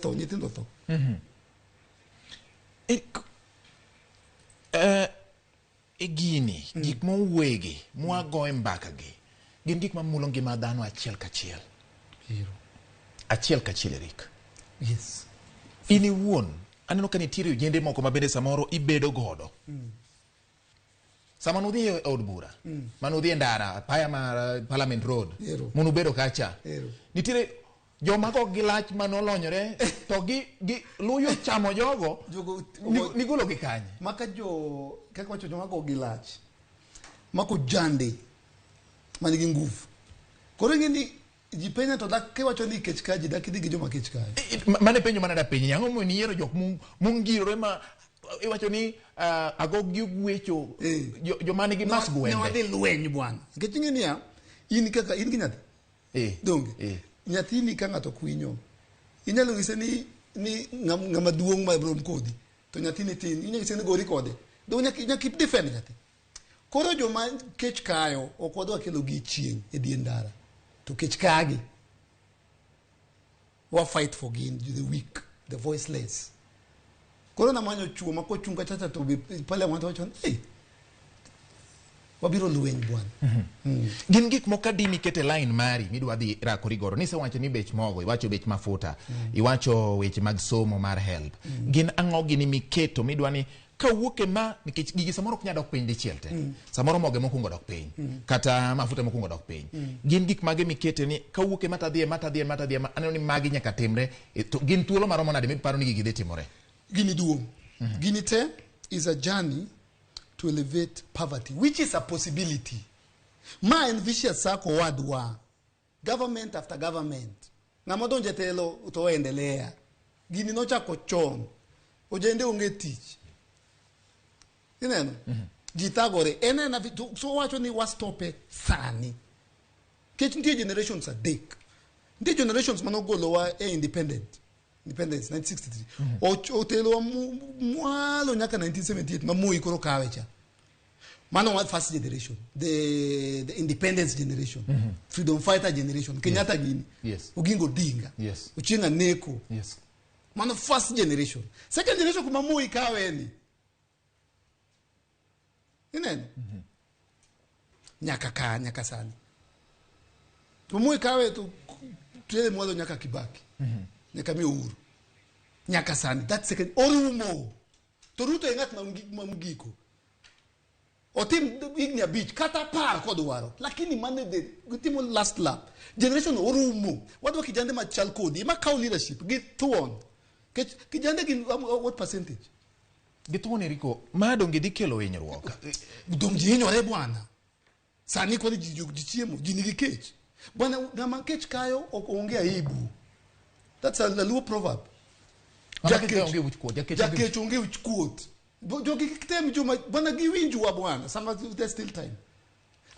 Tho, nyithindo tho. E gini, gik mowuoyegi mwagoye mbaka gi gin gik mamulo ngima dhano achiel kachiel. Ero. Achiel kachiel, Eric. Yes. In iwuon aneno ka nitiere ojende moko ma bende samoro ibedo godo. Sama nudhi e od bura, manudhi e ndara paya mar Parliament Road, Ero. munubedo kacha. Ero. Nitiere joma go gi lach manolonyore to gi luyo chamo jogo. Jogo nigolo gi kanye? Maka jo kaka wacho, joma go gi lach mako jande manigi nguvu. Koro ing'e ni ji penja to dak kiwacho ni kech ka ji dak idhi gi joma kech kayo. Mane penjo mana da penji, ang'o momiyo niyiero jok mongirore ma iwacho ni ago gi ogwecho? Joma nigi mas Ne gwembe. Wadhi lweny, bwana, nikech ing'e niya, in kaka in gi nyathi, donge nyathini ka ng'ato kwinyo inyalo nyise ni ng'ama duong' ma rom kodi, to nyathini tin, inyalo nyise ni gori kode? Donge nyaka defend nyathi? Koro joma kech kayo ok wadwa kelo gi chieng' e dier ndara to kech kagi. Wa fight for gin, the weak, the voiceless. Koro namanyo chuo ma kochung' kachacha to be parliament wacho ni, "Hey, wabiro lweny, bwana." Gin gik moko adi mikete line mari midwa dhi rakori godo? Nisewacho ni bech mogo, iwacho bech mafuta, iwacho weche mag somo mar HELB. Gin ang'o gini miketo midwa ni kawuok e ma? Nikech gigi samoro ok nyal dok piny dichiel te. Samoro mogo mokwongo dok piny, kata mafuta mokwongo dok piny. Gin gik mage mikete ni kawuok e ma tadhi e ma tadhi e ma tadhi e ma aneno ni magi nyaka timre? To gin thuolo maromo nade miparo ni gigi dhi timore? Gini duong', gini te is a journey to elevate poverty, which is a possibility. Ma en vicious circle, wadwa. Government after government, ng'ama odonjo e telo to oendelea. Gini nochako chon, ojende onge tich, ineno ji thagore. En ena so wacho ni wastope sani nikech nitie generations adek. Nitie generations manogolowa e independence 1963, otelowa mwalo nyaka 1978 ma Moi koro kawe cha. Mano wa first generation, the independence generation, freedom fighter generation, Kenyatta gini, Oginga Odinga, Ochieng' Aneko. Mano first generation. Second generation kuma Moi kawe ni, ineno nyaka ka nyaka sani to Moi kawe to tere mwalo nyaka Kibaki, nyaka mi Uhuru, nyaka sani. That second orumo to Ruto e ng'at ma mgiko otim higni 5 kata 10 kodwaro, lakini mane de gitimo last lap generation orumo. Wadwa kijande machal kodi ema kawo leadership gi thuon. Kech kijande gin what percentage? Githuon, Eriko, ma donge dhi kelo hinyruok? Dong ji hinyore, bwana. Sani koro ji chiemo, ji nigi kech, bwana. Ng'ama kech kayo ok onge aibu. That's a Luo proverb. Ng'ama kech kayo onge wich kuot. Jakech onge Jakech onge wich kuot. Jogi kik tem joma, bwana, giwinjwa, bwana. Sama there's still time.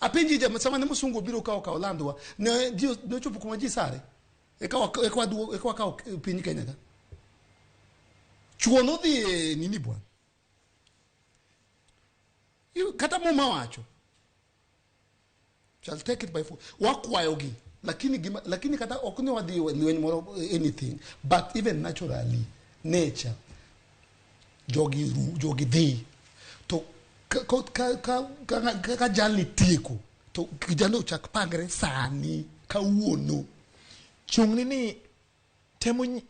Apenji jama, sama ne musungu obiro kawo landwa, ne ji nochopo kuma ji sare eka wakawo piny Kenya ka chuo nodhi e nini, bwana. Kata Muma wacho shall take it by force. Wakwayogi, lakini gima, lakini kata ok ni wadhi e lweny moro, anything, but even naturally, nature, jogi ru, jogi dhi to ka jalni tieko to kijana ochak pangre sani kawuono. Chung'ni ni temo.